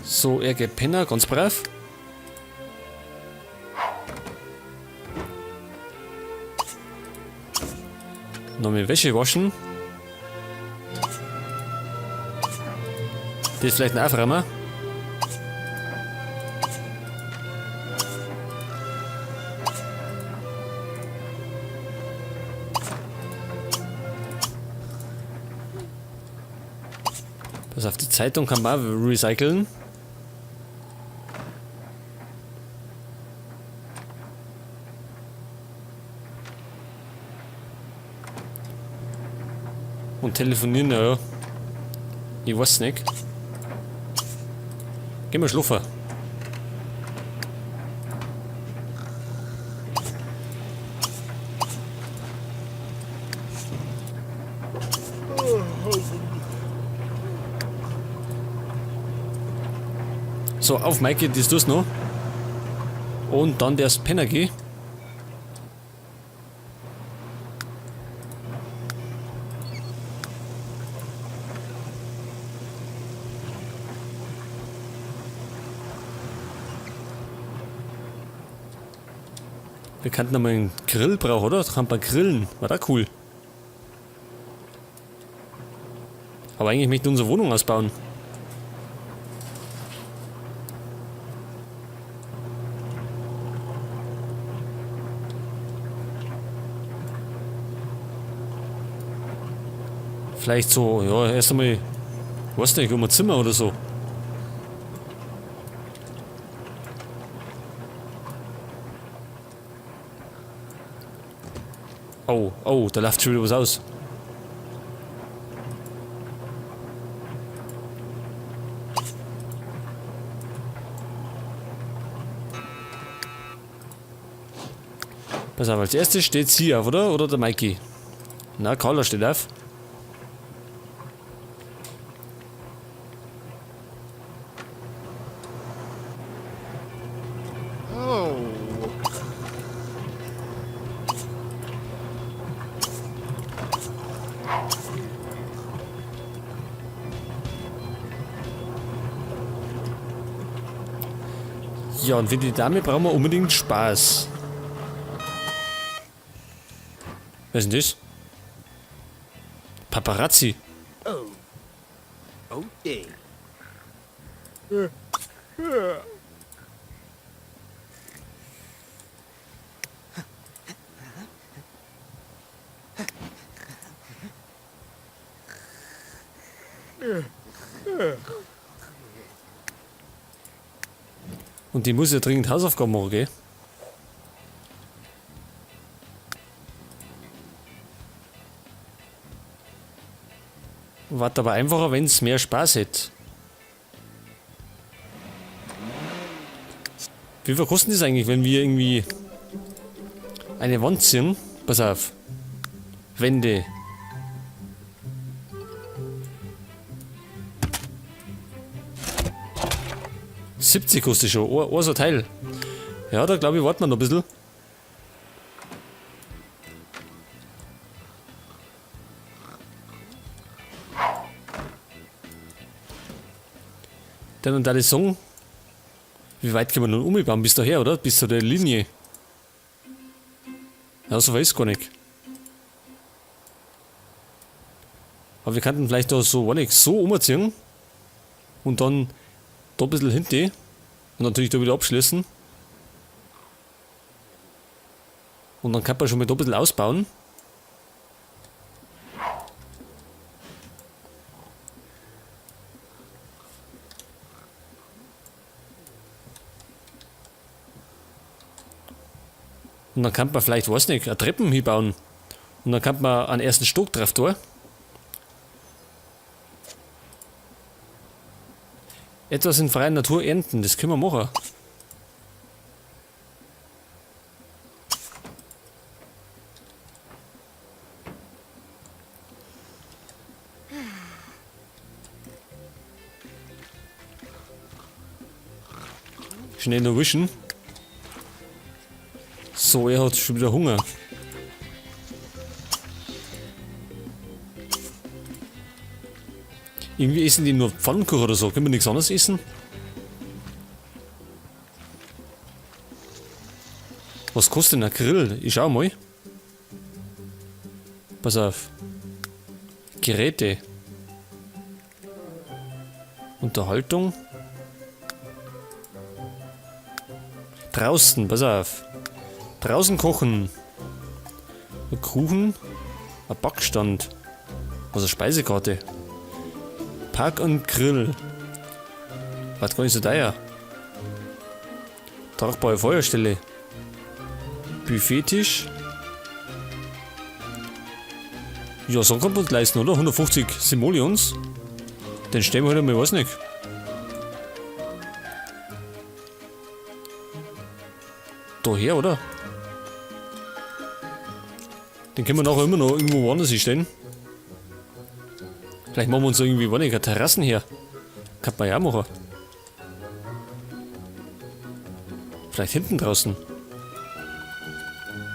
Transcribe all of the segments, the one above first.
So, er geht pennen, ganz brav. Noch mehr Wäsche waschen. Das vielleicht ein Aufräumer. Pass auf, die Zeitung kann man recyceln. Und telefonieren, ja, ja. Ich weiß nicht. Gehen wir schlafen. So, auf Maike, das tust noch. Und dann der Penner geh. Wir könnten noch mal einen Grill brauchen, oder? Da kann man grillen. War da cool. Aber eigentlich möchte ich unsere Wohnung ausbauen. Vielleicht so, ja, erst einmal, weiß nicht, um ein Zimmer oder so. Oh, oh, da läuft schon wieder was aus. Pass auf, als erstes steht sie auf, oder? Oder der Mikey? Na, Carla steht auf. Oh. Ja, und für die Dame brauchen wir unbedingt Spaß. Wer ist denn das? Paparazzi. Oh. Okay. Und die muss ja dringend Hausaufgaben machen, gell? War aber einfacher, wenn es mehr Spaß hätte. Wie viel kostet das eigentlich, wenn wir irgendwie eine Wand ziehen? Pass auf. Wände. 70 kostet schon. Ein so Teil. Ja, da glaube ich, warten wir noch ein bisschen. Dann und alle sagen, wie weit können wir nun umbauen? Bis daher, oder? Bis zu der Linie. Ja, so weiß ich gar nicht. Aber wir könnten vielleicht da so, weiß nicht, so umziehen. Und dann da ein bisschen hinten. Und natürlich da wieder abschließen. Und dann kann man schon mal da ein bisschen ausbauen. Und dann kann man vielleicht, weiß nicht, eine Treppen hinbauen. Und dann kann man einen ersten Stock drauf tun. Etwas in freier Natur ernten, das können wir machen. Schnell noch wischen. So, er hat schon wieder Hunger. Irgendwie essen die nur Pfannkuchen oder so. Können wir nichts anderes essen? Was kostet denn ein Grill? Ich schau mal. Pass auf. Geräte. Unterhaltung. Draußen, pass auf. Draußen kochen. Ein Kuchen. Ein Backstand. Was eine Speisekarte. Park und Grill. Was gar nicht so teuer. Tragbare Feuerstelle. Buffettisch. Ja, so kann man uns leisten, oder? 150 Simoleons. Den stellen wir halt einmal, weiß nicht. Daher, oder? Den können wir nachher immer noch irgendwo woanders hinstellen. Vielleicht machen wir uns irgendwie, weiß nicht, eine Terrassen her. Kann man ja auch machen. Vielleicht hinten draußen.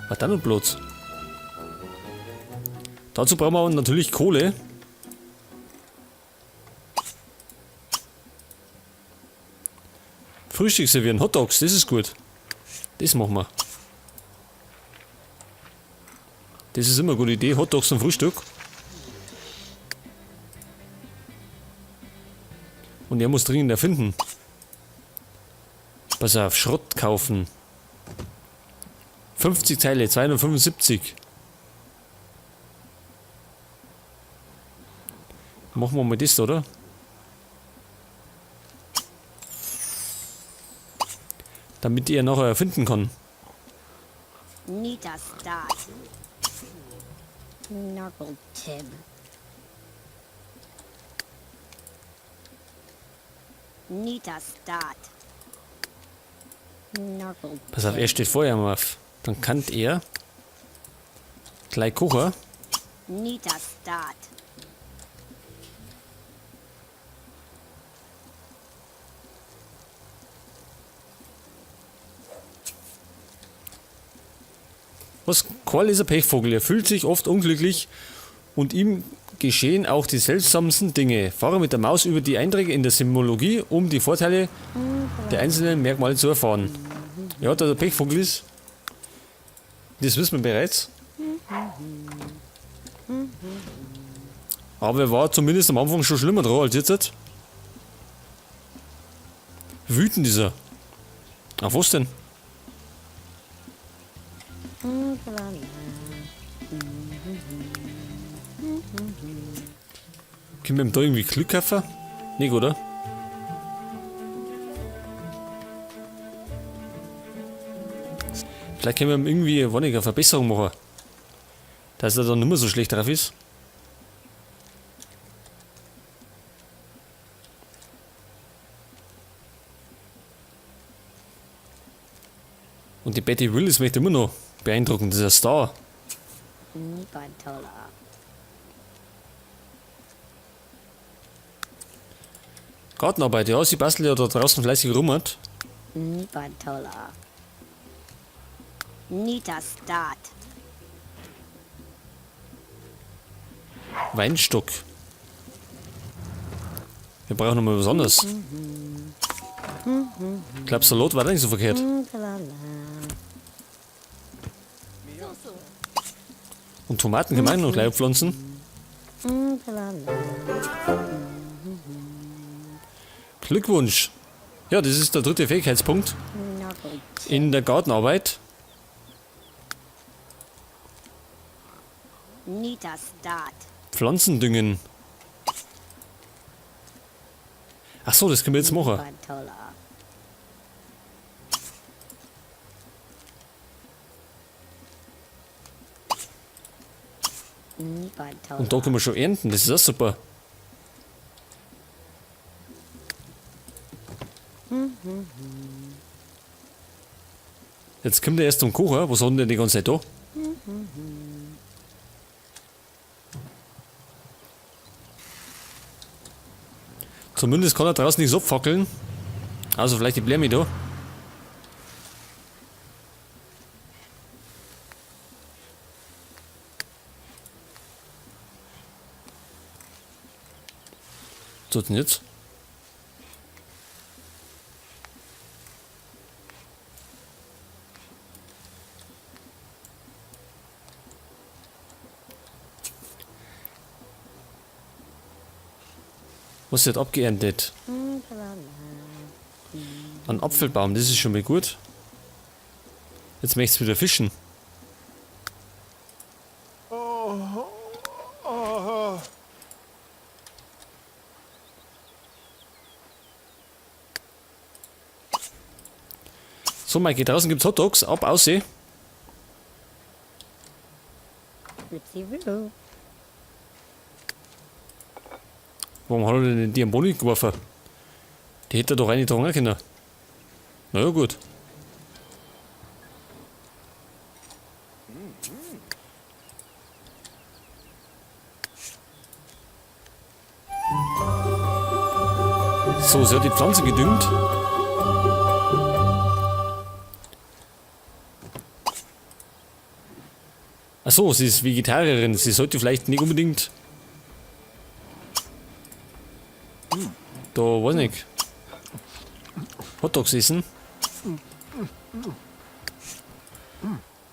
Was dann noch Platz? Dazu brauchen wir natürlich Kohle. Frühstück servieren, Hotdogs, das ist gut. Das machen wir. Das ist immer eine gute Idee, Hotdogs zum Frühstück. Und er muss dringend erfinden. Pass auf, Schrott kaufen. 50 Teile, 275. Machen wir mal das, oder? Damit er nachher erfinden kann. Pass auf, er steht vorher mal auf. Dann kann er gleich kochen. Was? Karl ist ein Pechvogel. Er fühlt sich oft unglücklich und ihm geschehen auch die seltsamsten Dinge. Fahre mit der Maus über die Einträge in der Simologie, um die Vorteile der einzelnen Merkmale zu erfahren. Ja, dass er Pechvogel ist, das wissen wir bereits. Aber er war zumindest am Anfang schon schlimmer dran als jetzt. Wütend ist er. Auf was denn? Können wir ihm da irgendwie Glück kaufen? Nicht, oder? Vielleicht können wir ihm irgendwie eine weniger Verbesserung machen. Dass er dann nicht mehr so schlecht drauf ist. Und die Betty Willis möchte immer noch beeindrucken, das ist ein Star. Gartenarbeit, ja, sie bastelt ja da draußen fleißig rum hat. Weinstock. Wir brauchen noch mal was anderes. Ich glaub, Salat war nicht so verkehrt. Und Tomaten kann man auch noch gleich pflanzen. Glückwunsch! Ja, das ist der dritte Fähigkeitspunkt in der Gartenarbeit. Pflanzen düngen. Ach so, das können wir jetzt machen. Und da können wir schon ernten, das ist auch super. Jetzt kommt er erst zum Kochen. Was hat denn der die ganze Zeit da? Zumindest kann er draußen nichts abfackeln. Also vielleicht die Blämme da. Was tut denn jetzt? Was wird abgeerntet? Ein Apfelbaum, das ist schon mal gut. Jetzt möchtest du wieder fischen. So, Maike, draußen gibt's Hotdogs. Ab, ausseh. Warum hat er denn die am Boden geworfen? Die hätte er doch reintragen können. Na ja, gut. So, sie hat die Pflanze gedüngt. Achso, sie ist Vegetarierin. Sie sollte vielleicht nicht unbedingt... Da, weiß nicht. Hotdogs essen.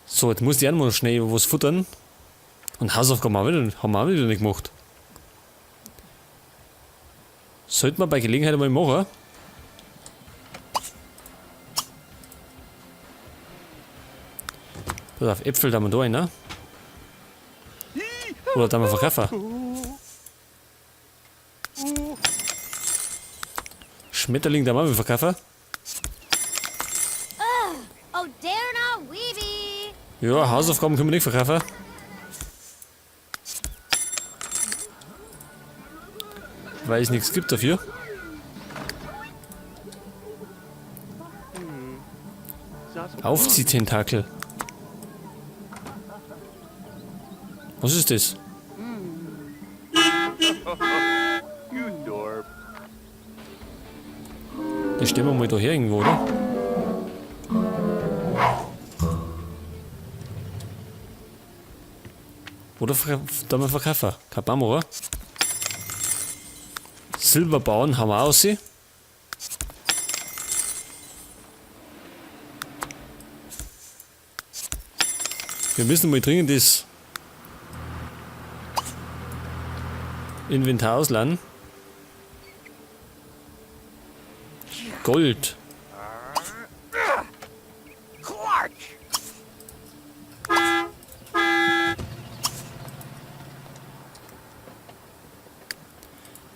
So, jetzt muss die auch mal schnell was futtern. Und Hausaufgaben haben wir auch wieder nicht gemacht. Sollte man bei Gelegenheit einmal machen. Pass auf, Äpfel da wir da rein, ne? Oder da wir verkaufen. Schmetterling da wir verkaufen. Ja, Hausaufgaben können wir nicht verkaufen. Weil es nichts gibt dafür. Aufziehtentakel. Was ist das? Das stellen wir mal da her irgendwo, oder? Oder da mal verkaufen. Kein Baum, oder? Silberbauern haben wir auch sie. Wir müssen mal dringend das Inventar ausladen. Gold.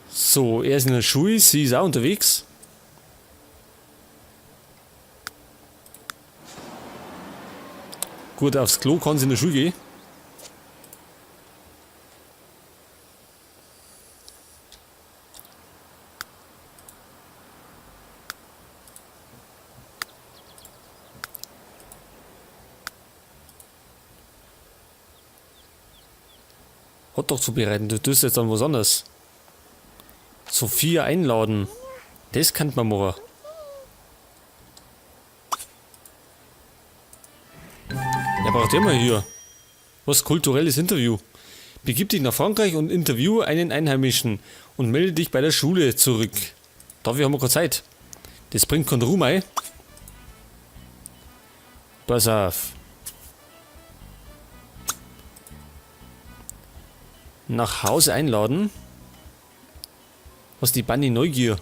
So, er ist in der Schule, sie ist auch unterwegs. Gut, aufs Klo kann sie in der Schule gehen. Hotdog zubereiten, du tust jetzt dann was anderes. Sophia einladen. Das kann man machen. Ja, braucht immer hier. Was? Kulturelles Interview. Begib dich nach Frankreich und interview einen Einheimischen und melde dich bei der Schule zurück. Dafür haben wir keine Zeit. Das bringt keinen Ruhm ein. Pass auf. Nach Hause einladen. Was die Bunny Neugier?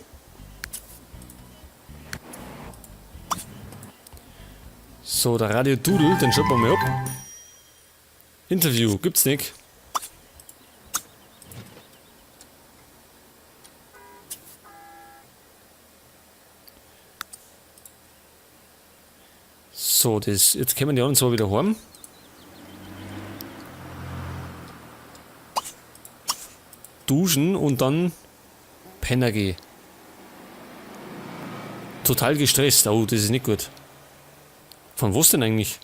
So, der Radio Doodle, den schaut man mal ab. Interview, gibt's nicht. So, das, jetzt kommen die anderen zwar wieder heim. Duschen und dann Penner gehen. Total gestresst. Oh, das ist nicht gut. Von was denn eigentlich?